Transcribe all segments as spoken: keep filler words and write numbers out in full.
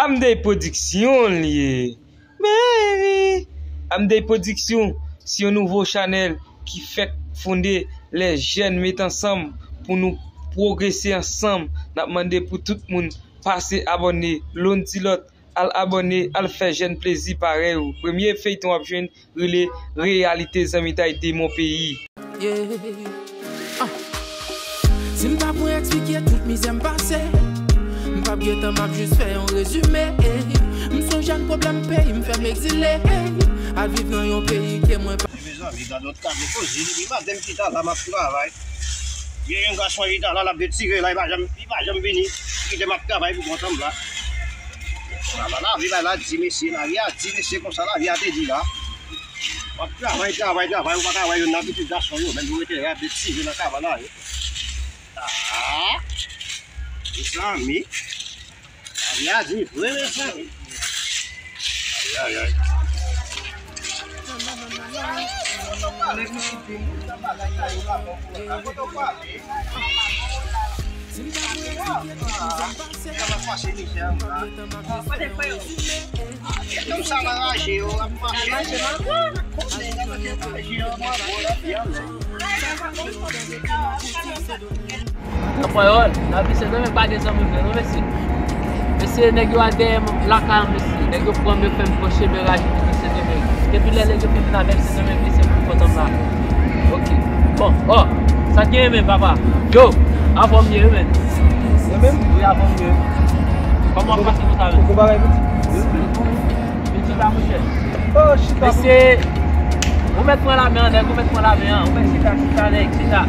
Amday Production l ye. Baby! Amday Production se yon nouvo chanèl ki fèk fonde, lè jèn met ansanm pou nou pwogrese ansanm. N ap mande pou tout moun pase abòne, youn di lòt, al abòne, al fè jèn plezi parèy ou. Premye feyton w ap jwenn rele Reyalite Zanmitay de mon peyi. Yeah. Ah. Si m ta pou eksplike tout mizè m pase, m p ap gentan, m ap jis fè yon rezime. M se yon jèn pwoblèm peyi m fè m egzile. Al viv nan yon peyi ke mwen pa. Mezanmi, gade lòt kade koze, depi maten m chita la, m ap travay. Gen yon gason chita la, l ap detire la, li pa janm, li pa janm vini. Kite m ap travay pou kont m la. Travay la, lavi bay la di mesye, lavi a di mesye konsa, lavi a te di la. W ap travay, travay, travay, ou pa ka wè youn nan pitit gason yo, menm yo rete la, ap detire nan kavana yo. Ah! Mezanmi. Lavi a di vre, mezanmi. Ay, ay, ay. Nan Panyòl, nan vil Sendomeng pa gen zanmi vre non, mesye. Mesye, nèg yo al dèyè m lakay an, mesye. Nèg yo pran m, yo fè m pran chemen raje pou vin Sendomeng. Depi lè nèg yo fin vin avè m Sendomeng, mesye, m pou kontan m la. Ok. Bon, oh, sa k genyen menm, papa? Yo, anfòm ye, wi, men. Mwen menm? Wi, anfòm ye. Kòman w ap pase konsa, men? Kòman bagay pitit? Pitit la, monchè. Oh, chita. Mesye, ou mèt pran lamen an, nèg, ou mèt pran lamen an. Ou mèt chita, chita, nèg, chita.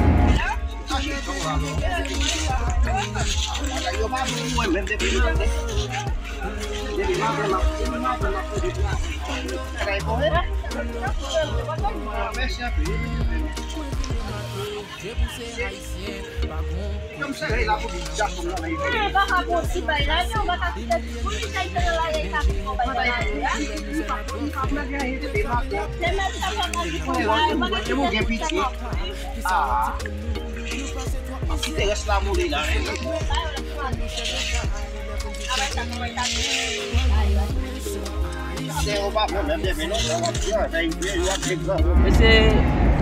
Mwen gen piti. Ah. M ap kite rès la mouri la. Mesye,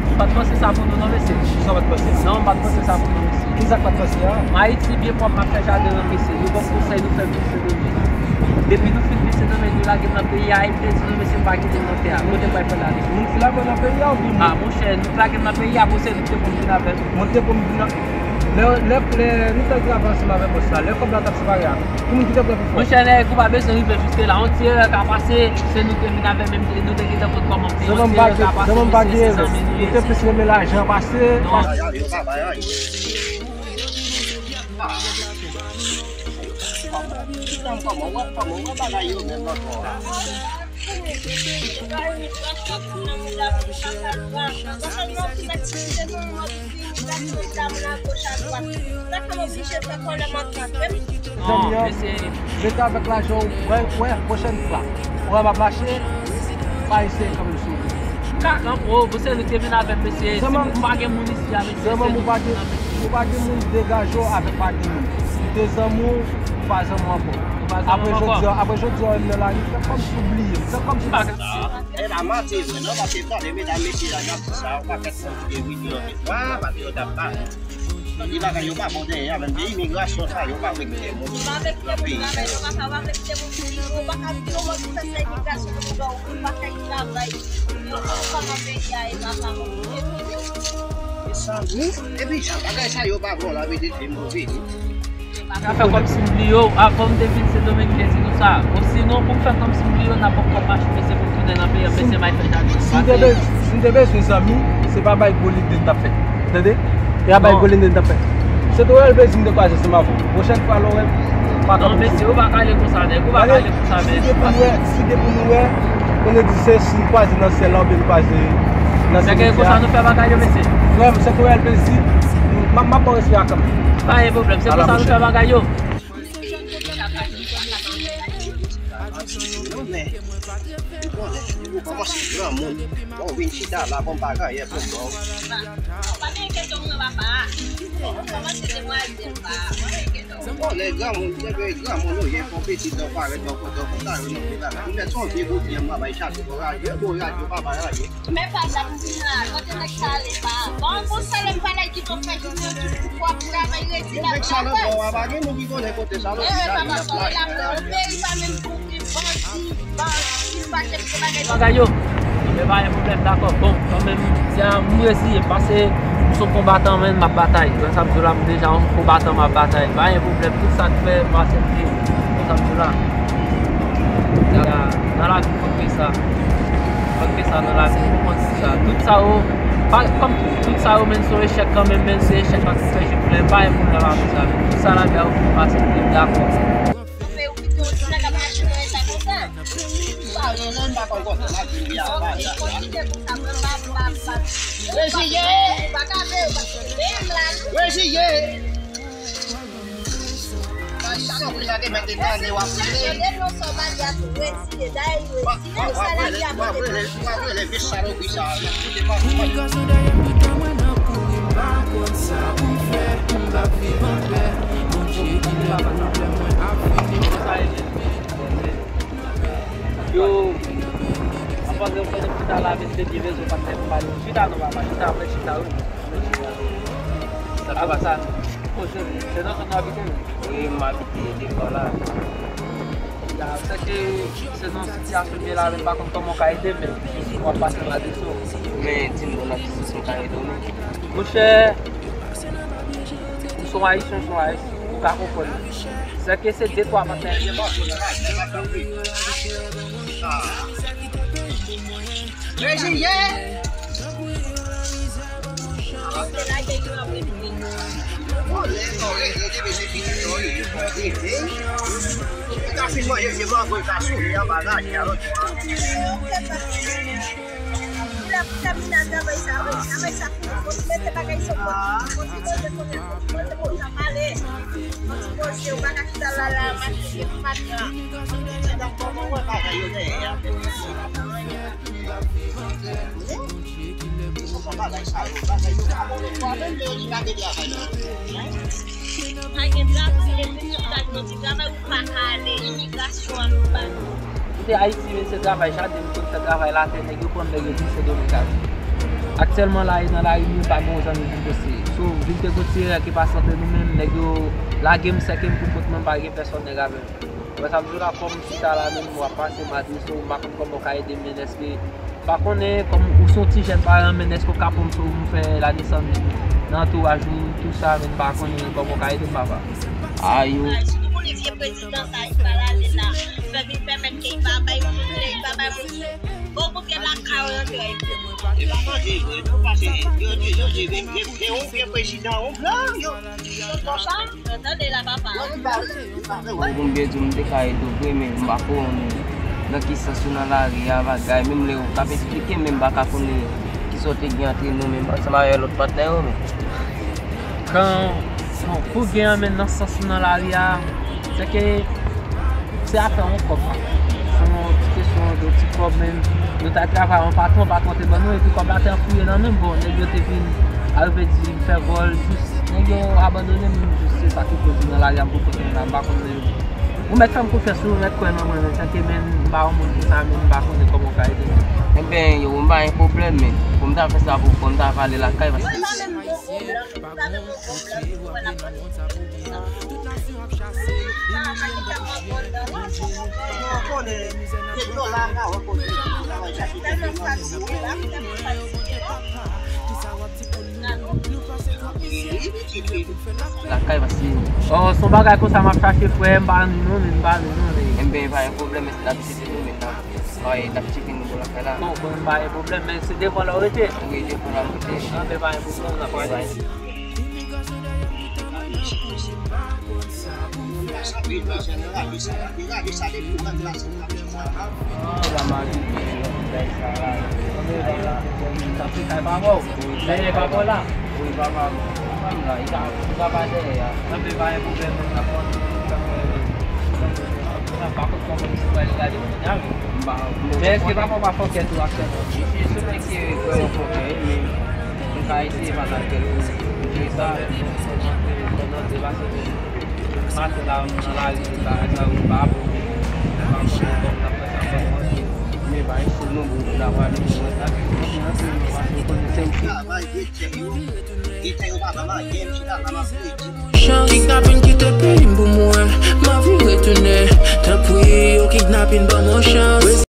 m pa t panse sa pou nou non, mesye. Kisa w pa t panse? Non, m pa t panse sa pou nou, mesye. Kisa k pa t panse a? M Ayiti byen pwòp, m ap fè jaden nan, mesye. Nou ban m konsèy, nou fè m vin Sendomeng. Depi nou fin vin Sendomeng, nou lage m nan peyi a, e m te di nou, mesye, m pa kite m nan tè a. Kote m pral fè lavi? Moun ki lage w nan peyi a oubyen moun? Ah, monchè, nou lage m nan peyi a, pou se nou te pou m vin avè l. Moun te pou m vin nan, lè, lè, lè nou t al travay ansanm avèk bòs la, lè kòb la t ap separe a, ki moun ki te pran pi fò? Monchè, nèg ou pa bezwen rive jiske la. Yon ti erè ka pase, se nou te vin avè menm, nou te gentan pot kòman. Zanmi m pa gen, zanmi m pa gen erè. Ou te plis renmen lajan pase. Non. Yo pa bay anyen. Kòman, kòman, kòman bagay yo menm ankò a? Non, mesye. Rete avèk lajan w, wè, wè, pwochèn fwa. Wè, m ap mache, pa eseye kanmenm sou ou. Kaka, bro, se nou te vin avè m, mesye. Si m pa gen moun isi a, mesye, se nou ki vin avè m. Ou pa gen moun, degaje w avèk pa gen moun. Ou te zanmi w, ou pa zanmi w ankò. Apre jodi a, apre jodi a, w nan lari, fè kòmsi w bliye m. Fè kòmsi w bliye m. E pa manti vre non, paske tande medam mesye la, y ap di sa, yon pakèt moun ki te vini nan peyi a, paske yo t ap pale. Tande bagay yo pa bon dèyè a, menm de imigrasyon sa, yo pa vle kite moun nan peyi. E sa, wi. Epi jan bagay sa yo pa bon la, vin di m pou vini. M ka fè kòmsi m bliye w, avan m te vin Sendomeng, m te di nou sa. Osinon, pou m fè kòmsi m bliye w, n ap pran kòb machin, mesye, pou m tounen nan peyi an, mesye, m al fè jaden. Si m te bezwen, si m te bezwen zanmi, se pa bay gwo lide n t ap fè. Tande? E a bay gwo lide n t ap fè. Se Royal Bezi m te kwaze ansanm avè w. Pwochèn fwa, lè w wè m, pa kanpe sou ou. Non, mesye, ou pa ka ale konsa, nèg, ou pa ka ale konsa, men. Kite pou nou wè, kite pou nou wè. Konnen di se si n kwaze nan syèl la oubyen n kwaze nan simyè a. Konsa nou fè bagay yo, mesye. Frè m, se Royal Bezi. M ap, m ap ba w respè a kanmenm. Pa gen pwoblèm, se konsa nou fè bagay yo. Ou konnen, ou konnen, ou kòmanse granmoun. Bon, ou vin chita la, bon, m pa gen anyen pou m ba w. Pa gen kesyon, papa. Ou kòmanse demwazèl, pa. Pa gen kesyon. Bon, lè granmoun, lè granmoun nou ye, fè yon pitit, nou parèt bò kote w konsa, yo nan vye bagay. Ou mèt se yon vye bouti an, m pa bay chaje, bon radyo, bon radyo, pa bay radyo. Men pa sa pou vin la, kote nèg sa ale pa? Bon, pou sa lè m pa nèg ki pran fè jounen an tou pou w ap travay redi la. Nèg sa nan bò a, pa gen moun ki konnen kote sa nan bò a. Ewe, papa, sa la, yon peyi pa menm pou gen bandi, bandi, pa gen bagay. Bagay yo, men pa gen pwoblèm, dakò. Bon, kanmenm, se a m reziye, pase m se yon konbatan, men m ap batay. Wè sa m di w la, m deja yon konbatan, m ap batay. Pa gen pwoblèm, tout sa k fè, m aksepte. Wè sa m di w la. Nan lavi, fòk gen sa. Fòk gen sa nan lavi, ou konn sa. Tout sa yo, pa, kòm tout sa yo, men se yon echèk kanmenm, men se echèk la ki fè je plè, pa gen pwoblèm avèk sa. Tout sa lavi a ofri m, m aksepte, m dakò. Anfen, ou kite yon ti nèg ap mache nan eta konsa. Sa, non, non, m pa konn konsa, m ap di, m ap di. Reziye! Reziye! Salopri sa te mèt te tande w ap rele. Tande non sa w pa di a tou, reziye, dayè reziye, sa lavi a pote. Ti gason dèyè m toutan mwen nan kouri, m pa konn sa pou m fè, m p ap viv anpè. Bondye ki lè pwoblèm mwen ap fini. Yo, anvan de fè chita la, men se di rezo pa t fè m pale. Chita non, papa, chita, mwen chita, wi. Mwen chita. Sa pa sa. Se nan zòn nou abite, wi? Wi, m abite devan la. Ya, se ke se nan sitiyasyon m ye la, men m pa konn kòman w ka ede m, men w ap pase m adrese w. Men di m non, nan ki sans m ka ede w, men. Monchè, ou se yon Ayisyen, ou se yon Ayisyen, ou ka konprann. Se ke se de twa maten. Reziye! Li ap tèmine ak travay sa, wi. Travay sa fini. Fò ti mete bagay sou kont. Fò ti poze konnen. Fò ti poze, ale. Fò ti poze, ou pa ka chita la, la, mache, gen fatra. Kòman w wè bagay yo dèyè a? Bagay sa yo, bagay yo pa bon, men li pa gen travay non. Pa gen travay, epi chita nan ti travay ou pa ka ale, imigrasyon an nou pa nou. M te Ayiti, men se travay jaden, m konn fè travay latè, nèg yo pran m, nèg yo di m Sendomeng. Aktyèlman la, e nan lari m ye, pa gen yon zanmi vin poste. So, vin te gwo ti erè ki pase antre nou, men nèg yo lage m, sèke m pou kont mwen, m pa gen pèsòn nèg avè m. Wè sa m di w la, kòm m chita la menm, w ap pase m adrese w, m pa konn kòman w ka ede m, men èske, m pa konnen, kòm ou se yon ti jèn paran, men èske w ka pran m sou m fè ladesann nan antouraj ou, tou sa, men m pa konnen kòman w ka ede m, papa. Ayo. Sitou pou li vye prezidan sa, li pa lale la. Fè vin pèmèt ke li pa bay moun, li pa bay moun. Bon, pou ke lakay ou rantre. E pa manje, yo, yo pase, yo di, yo di, vin, vin, vin, yon vye prezidan, yon blan, yo. Pou m byen di w, m te ka ede w vre, men m pa konnen nan ki sans ou nan lari a, bagay, menm lè w t ap esplike m, men m pa ka konnen kisa w te gen antre nou menm ansanm avèk lòt patnè yo, men. Kan, bon, pou gen an, men nan sans ou nan lari a, se ke se afè yon kòb, papa. Se yon ti kesyon de ti kòb, men nou t al travay yon patwon, patwon te ban nou, epi kòb la te anfouye nan men m. Bon, nèg yo te vin, arive di m fè vòl, jis nèg yo abandone m, jis se sa ki koze nan lari a, m poko konn la, m pa konn yo. Ou mèt fè m konfyans, ou mèt kwè nan mwen, men sèke men m pa yon moun konsa, men m pa konnen kòman w ka ede m. Enben, yo, m pa gen pwoblèm, men pou m ta fè sa pou, pou m ta pale lakay, paske Lakay, paske, oh, se yon bagay konsa m ap chache, frè, m pa ni non, men m pa ni non, men. Enben, pa gen pwoblèm, men se n ap chèche nou, men n ap, n ap chèche nou bò lakay la. Bon, bon, pa gen pwoblèm, men se devan la w rete. Wi, devan la m rete. Enben, pa gen pwoblèm, n ap pale. Men èske papa w pa fòkè tou aktyèlman? Si, si, se mwen ki vrèman fòkè, wi, men m ka eseye pale avè l pou m jere sa, pandan te pase. Maten la, nan lari, la, nan lari, pa apre, pa apre, kòm n ap fè sa, men pa yon sèl nonm pou n ap ale pou mwen sa. Travay, gete yo. Gete yo, pa ban m anyen, m chita la, m ap redi. Chans. Kidnapin kite peyi m pou mwen. M anvi retounen. Tanpri, yo kidnapin ban mwen chans.